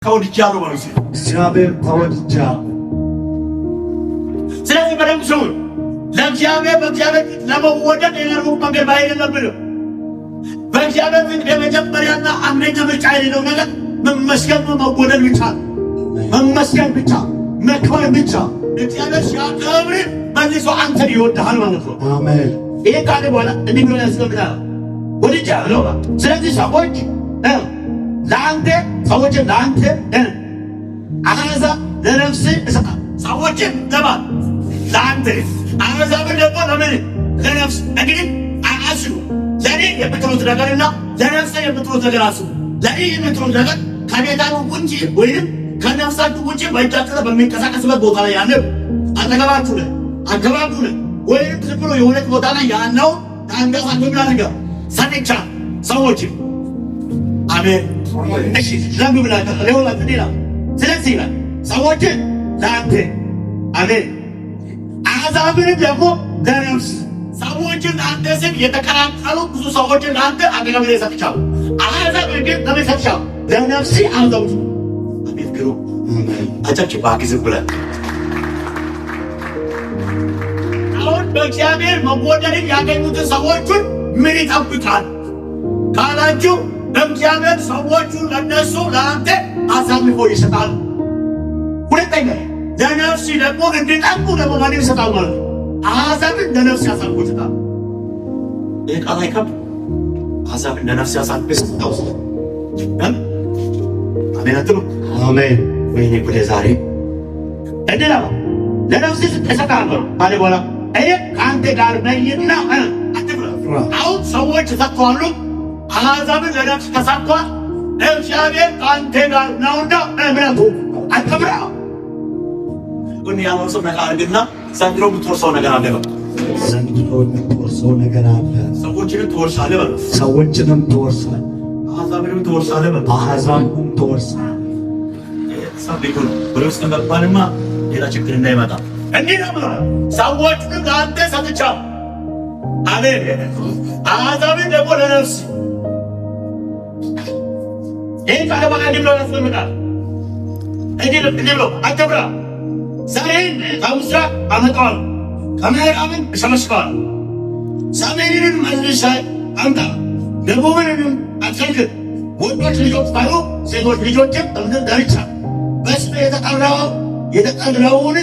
ተወድጃለሁ በሉ እስኪ። እግዚአብሔር ተወድጃለሁ። ስለዚህ በደንብ ስሙ። ለእግዚአብሔር በእግዚአብሔር ፊት ለመወደድ የነርቡ መንገድ ባይል የለብንም። በእግዚአብሔር ፊት የመጀመሪያና አንደኛ ምርጫ የሌለው ነገር መመስገን መወደድ ብቻ፣ መመስገን ብቻ፣ መክበር ብቻ። እግዚአብሔር ሲያከብር መልሶ አንተን ይወድሃል ማለት ነው። አሜን። ይሄ ካለ በኋላ እንዲህ ብሎ ያስቀምጣል፣ ወድጃለሁ። ስለዚህ ሰዎች ለአንተ ሰዎችን ለአንተ አሕዛብ ለነፍስህ እሰጣለሁ። ሰዎችን ለማን? ለአንተ። አሕዛብን ደግሞ ለምን? ለነፍስ። እንግዲህ አስቡ፣ ለእኔ የምትሉት ነገርና ለነፍስ የምትሉት ነገር አስቡ። ለእኔ የምትሉት ነገር ከቤታችሁ ውጭ ወይም ከነፍሳችሁ ውጭ በእጃችሁ ላይ በሚንቀሳቀስበት ቦታ ላይ ያለ አጠገባችሁ ላይ አካባቢው ላይ ወይም ዝም ብሎ የሆነች ቦታ ላይ ያለው አንቀሳቅሶ ነገር ሰጥቻ ሰዎችን። አሜን። እሺ ለምን ብላ ለሁለት ሌላ ስለዚህ ይላል ሰዎችን ለአንተ፣ አሜን፣ አሕዛብን ደግሞ ለነፍስ። ሰዎችን ለአንተ ስል የተቀላቀሉ ብዙ ሰዎችን ለአንተ አጠገብ ላይ ሰጥቻለሁ። አሕዛብን ግን ለምን ሰጥቻለሁ? ለነፍስ አሕዛብ። አቤት ግሩም! አጨብጭብ እባክህ ዝም ብለህ። አሁን በእግዚአብሔር መወደድን ያገኙትን ሰዎቹን ምን ይጠብቃል ካላችሁ፣ እግዚአብሔር ሰዎቹ ለነሱ ለአንተ አሳልፎ ይሰጣል። ሁለተኛ ለነፍስ ደግሞ እንዲጠቁ ደግሞ ማን ይሰጣል ማለት ነው? አሕዛብን ለነፍስ ያሳልፎ ይሰጣል። ይህ ቃል አይከብድም? አሕዛብን ለነፍስ ያሳልፎ ይሰጣል። አሜን አትሉ? አሜን። ወይኔ ጉዴ ዛሬ እንዲህ ነው። ለነፍስ እሰጥሃለሁ ካለ በኋላ እኔ ከአንተ ጋር ነኝና አትፍራ። አሁን ሰዎች ተሰጥተዋል፣ አሕዛብን ለነፍስ ተሰጥቷል። እግዚአብሔር ከአንተ ጋር ነውና እምነቱ አትፍራ። ግን ያለው ሰው ነካ አድርግና ዘንድሮ የምትወርሰው ነገር አለ በል። ዘንድሮ የምትወርሰው ነገር አለ። ሰዎችንም ትወርሳለህ በል። ሰዎችንም ትወርሳለህ። አሕዛብንም ትወርሳለህ በል። አሕዛብንም ትወርሳለህ። ሰብሊኩን ወደ ውስጥ መባልማ ሌላ ችግር እንዳይመጣ እንዲህ ነው ብሎ ሰዎቹን ለአንተ ሰጥቻለሁ። አሜን። አሕዛብን ደግሞ ለነፍስ። ይህን ቃል በኋላ እንዲህ ብሎ ያስቀምጣል። እንዲህ ብሎ አትፍራ፣ ዘርህን ከምስራቅ አመጣዋለሁ፣ ከምዕራብም እሰበስበዋለሁ። ሰሜንንም መልሰህ አምጣ፣ ደቡብንም አትከልክል። ወንዶች ልጆች ባሉ ሴቶች ልጆችም በምድር ዳርቻ በስሜ የተጠራውን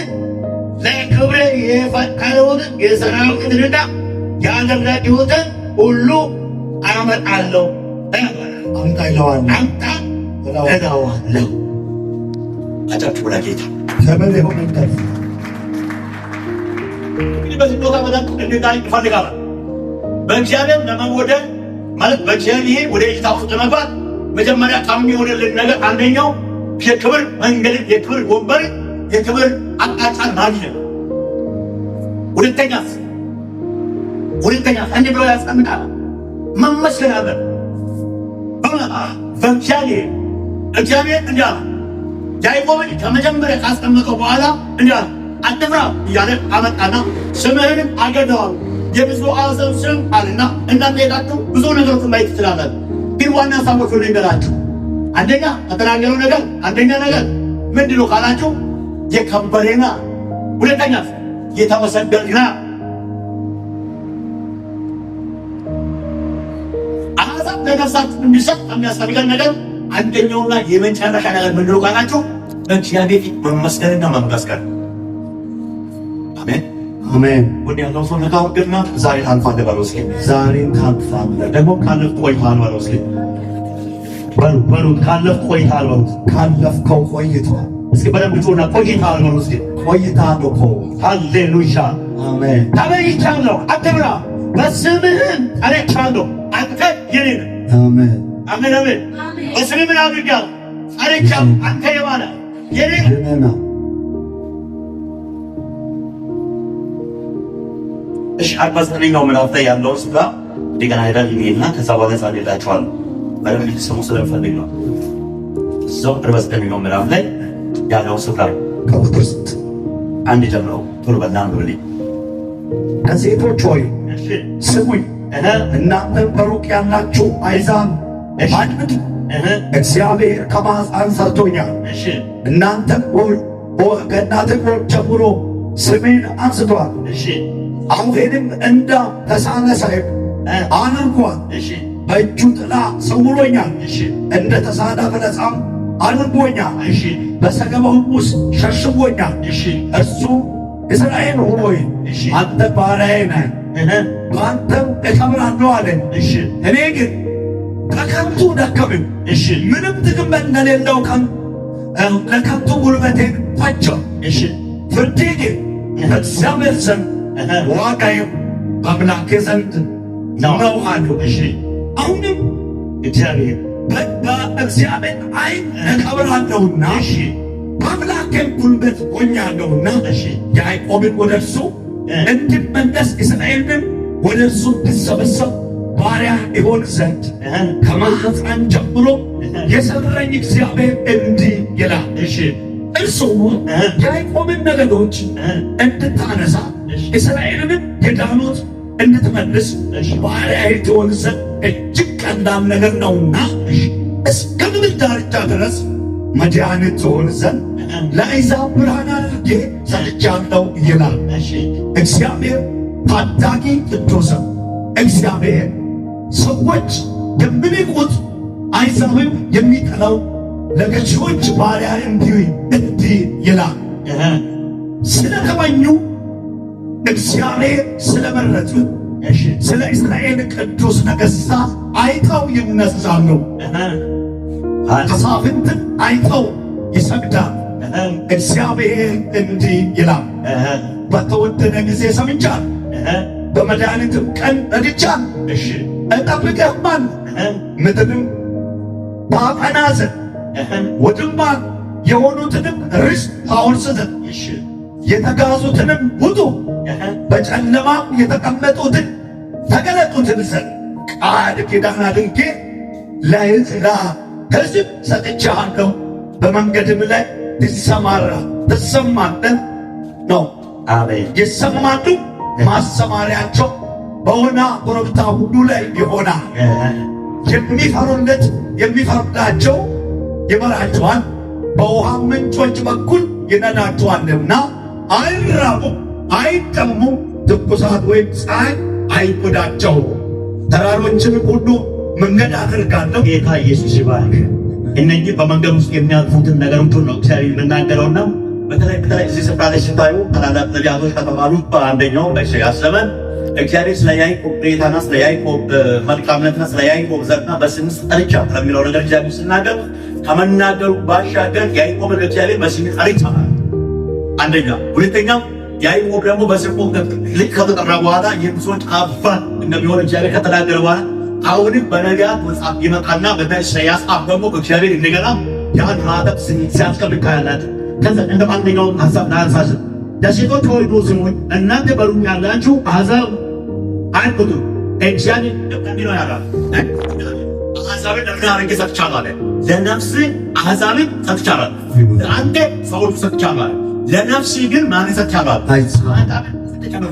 ለክብሬ የፈጠረውን የሰራዊትንና ያደረግሁትን ሁሉ አመጣለሁ። አምጣ ይለዋል። አምጣ እለዋለሁ። አጨብጭቡ ለጌታ። ዘመን ይሆንለት። እንግዲህ በዚህ ቦታ በደንብ እንድታይ እፈልጋለሁ። በእግዚአብሔር ለመወደድ ማለት በእግዚአብሔር ወደ እይታ ውስጥ ለመግባት መጀመሪያ ከሚሆንልን ነገር አንደኛው የክብር መንገድን፣ የክብር ወንበርን፣ የክብር አቅጣጫን ማግኘት። ሁለተኛ እንዲህ ብሎ ያስቀምጣል፣ መመስገን አለ በእግዚአብሔር። እግዚአብሔር እንዲህ አለ፣ ያዕቆብን ከመጀመሪያ ካስቀመጠው በኋላ እንዲህ አለ፣ አትፍራ እያለ አመጣና ስምህንም አገኘዋለሁ የብዙ አሕዛብ ስም አለና እናንተ ሄዳችሁ ብዙ ነገሮችን ማየት ትችላላችሁ። ግን ዋና ሀሳቦች ልንገራችሁ። አንደኛ ከተናገረው ነገር አንደኛ ነገር ምንድን ነው ካላችሁ የከበረና፣ ሁለተኛ የተመሰገነ። አሕዛብ ለነፍሳችሁ እንዲሰጥ ከሚያስፈልገን ነገር አንደኛውና የመጨረሻ ነገር ምንድን ነው ካላችሁ በእግዚአብሔር ፊት መመስገንና መመስገን። አሜን። አሜን። ወዲ ያለው ሰው ነካ አድርግና ዛሬ ታልፋለህ በለው እስኪ። ዛሬን ታልፋለህ። ደግሞ ካለፍክ ቆይተሃል በለው እስኪ። በሉ በሉ፣ ካለፍክ ቆይተሃል በሉት። ካለፍከው ቆይቷል። እስኪ በደንብ ጩና ቆይተሃል በሉ እስኪ። ቆይተሃል እኮ። ሃሌሉያ። አሜን። ተለይቻለሁ፣ አትፍራ፣ በስምህም ጠርቻለሁ፣ አንተ የኔ ነህ። አሜን። አሜን አሜን። በስምህ ምን አድርጌሃለሁ? ጠርቻለሁ፣ አንተ የማን ነህ? የኔ ነህ። የኔ ነህ። እሺ 49ኛው ምዕራፍ ላይ ያለውን ስፍራ እንደገና ሄዳል ይሄና ከዛ በኋላ ጸልይላችኋለሁ። በደንብ እንድትሰሙ ስለምፈልግ ነው። እዛው 49ኛው ምዕራፍ ላይ ያለውን ስፍራ ከቁጥር ስንት? 1 ጀምሮ ቶሎ በልና አንብብልኝ። ከሴቶች ሆይ እሺ ስሙኝ፣ እህ እናንተም በሩቅ ያላችሁ አሕዛብ እሺ አድምጡ። እግዚአብሔር ከማኅፀን ሰርቶኛል። እናንተም ከእናትህ ሆድ ጀምሮ ስሜን አንስቷል። አፌንም እንደ ተሳለ ሰይፍ አድርጓል። በእጁ ጥላ ሰውሮኛል። እንደ ተሳለ ፍላጻም አድርጎኛል። በሰገባውም ውስጥ ሸሽጎኛል። እርሱ እስራኤል ሆይ አንተ ባሪያዬ ነህ፣ በአንተም እከብራለሁ አለኝ። እኔ ግን በከንቱ ደከምሁ፣ ምንም ጥቅም እንደሌለው ለከንቱ ጉልበቴን ፈጀሁ። ፍርዴ ግን በእግዚአብሔር ዘንድ ዋጋዬም በአምላኬ ዘንድ ነው አልሁ። አሁንም እግዚአብሔር በእግዚአብሔር ዓይን እከብራለሁና በአምላኬም ጉልበት ሆኛለሁና ያዕቆብን ወደ እርሱ እንዲመለስ እስራኤልንም ወደ እርሱ እንዲሰበሰብ ባሪያ ይሆን ዘንድ ከማኅፀን ጀምሮ የሰራኝ እግዚአብሔር እንዲህ ይላል። እርሱ ያዕቆብን ነገዶች እንድታነሳ እስራኤልንም የዳኑት እንድትመልስ ባሪያ ትሆን ዘንድ እጅግ ቀላል ነገር ነውና እስከ ምድር ዳርቻ ድረስ መድኃኒት ትሆን ዘንድ ለአሕዛብ ብርሃን አድርጌ ሰጥቻለሁ ይላል። እግዚአብሔር ታዳጊ ቅዱስ እግዚአብሔር ሰዎች የሚንቁት አሕዛብም የሚጠላው ለገዢዎች ባሪያ እንዲህ እንዲህ ይላል። ስለተመኙ እግዚአብሔር ስለመረጡ ስለ እስራኤል ቅዱስ ነገሥታት አይተው ይነሳሉ፣ መሳፍንትን አይተው ይሰግዳል። እግዚአብሔር እንዲህ ይላል፣ በተወደደ ጊዜ ሰምቻለሁ፣ በመድኃኒትም ቀን ረድቻለሁ፣ እጠብቅህማለሁ፣ ምድርንም ታቀና ዘንድ ውድማ የሆኑትንም ርስት ታወርስ ዘንድ የተጋዙትንም ውጡ፣ በጨለማም የተቀመጡትን ተገለጡትን ዘንድ ቃል ኪዳን አድርጌ ለሕዝብ ሰጥቼሃለሁ። በመንገድም ላይ ትሰማራ ትሰማለህ ነው። አሜን። ይሰማሉ፣ ማሰማሪያቸው በሆነ ኮረብታ ሁሉ ላይ ይሆናል። የሚፈሩለት የሚፈሩላቸው ይመራቸዋል፣ በውሃ ምንጮች በኩል ይነዳቸዋልና አይራቡም፣ አይጠሙም፣ ትኩሳት ወይም ፀሐይ አይጎዳቸው። ተራሮችን ሁሉ መንገድ አደርጋለሁ። ጌታ ኢየሱስ ይባርክ። እነኚህ በመንገድ ውስጥ የሚያልፉትን ነገሮች ነው እግዚአብሔር የምናገረውና በተለይ በተለይ እዚህ ስፍራ ላይ ስታዩ ታላላቅ ነቢያቶች ከተባሉት በአንደኛው በኢሳይያስ ዘመን እግዚአብሔር ስለ ያዕቆብ ሁኔታና ስለ ያዕቆብ መልካምነትና ስለ ያዕቆብ ዘርና በስምህ ጠርቻ ስለሚለው ነገር እግዚአብሔር ሲናገር ከመናገሩ ባሻገር ያዕቆብን እግዚአብሔር በስምህ ጠርቻለሁ። አንደኛ። ሁለተኛ ያዕቆብ ደግሞ በስሙ ልክ ከተጠራ በኋላ የብዙዎች አባት እንደሚሆን እግዚአብሔር ከተናገረ በኋላ አሁንም በነቢያት መጽሐፍ ይመጣና በኢሳይያስ አፍ ደግሞ እግዚአብሔር እንደገና ያን ማዕተብ ሲያስቀምጥ ታያላችሁ። ከዛ እንደ አንደኛው ሀሳብ ላንሳስ። ደሴቶች ሆይ ኑ ስሙኝ፣ እናንተ በሩቅ ያላችሁ አሕዛብ አድምጡ። እግዚአብሔር እንዲህ ነው ያለው፣ አሕዛብን ለምን አድርጌ ሰጥቻለሁ አለ። ለነፍስህ አሕዛብን ሰጥቻለሁ፣ ለአንተ ሰዎቹ ሰጥቻለሁ አለ። ለነፍስህ ግን ማንን ሰጥቻለሁ አለ?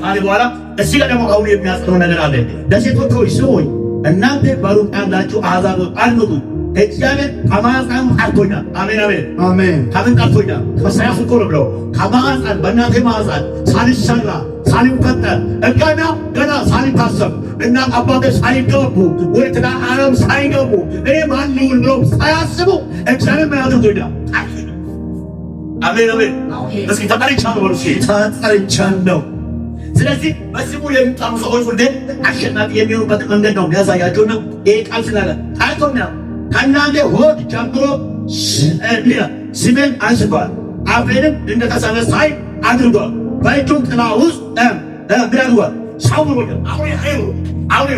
ካለ በኋላ እዚህ ጋር ደግሞ አሁን የሚያስቀው ነገር አለ። ደሴቶች ሆይ ስሙኝ፣ እናንተ በሩቅ ያላችሁ አሕዛብ አድምጡ። እግዚአብሔር ከማኅፀን ጠርቶኛል። አሜን አሜን አሜን። ከምን ጠርቶኛል? ከኢሳይያስ እኮ ነው ብለው ከማኅፀን በእናቴ ማኅፀን ሳልሰራ ሳልፈጠር ገና ገና ሳልታሰብ እናት አባቴ ሳይገቡ ወደ ትዳር ዓለም ሳይገቡ እኔ ማን ልሁን ብለው ሳያስቡ እግዚአብሔር ምን አድርጎኛል? አሜን አሜን። እስኪ ተጠርቻለሁ በሉ እስኪ። ተጠርቻለሁ። ስለዚህ በስሙ የሚጠሩ ሰዎች ሁሌ አሸናፊ የሚሆኑበት መንገድ ነው የሚያሳያቸውና ይህ ቃል ስላለ ጠርቶኛል። ከእናንተ ሆድ ጀምሮ ስሜን አንስቷል፣ አፌንም እንደ ተሳለ ሰይፍ አድርጓል፣ በእጁም ጥላ ውስጥ ምን አድርጓል? ሰውሮኛል። አሁን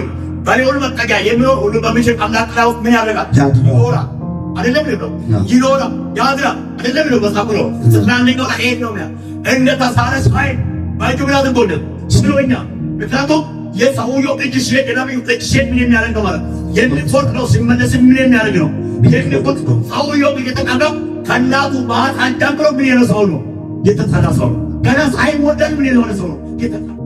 በልዑል መጠጊያ የሚኖር ሁሉ በሚችል አምላክ ጥላ ውስጥ ምን ያደርጋል? ይኖራል። አይደለም ነው ይኖራል፣ ያድራል። አይደለም ነው መጽሐፉ ነው። ስናንኛው ይሄን ነው እንደ ተሳለ ሰይፍ በእጁ ምን አድርጎልን ስሎኛል። ምክንያቱም የሰውየው እጅ ሲሄድ የነቢዩ እጅ ሲሄድ ምን የሚያደርግ ነው ማለት የሚቆርጥ ነው። ሲመለስ ምን የሚያደርግ ነው? የሚቆርጥ ሰውየው እየተጠጋ ከእናቱ ማኅፀን ጀምሮ ምን የሆነ ሰው ነው? የተጠራ ሰው ነው። ገና ሳይወለድ ምን የሆነ ሰው ነው? የተጠራ።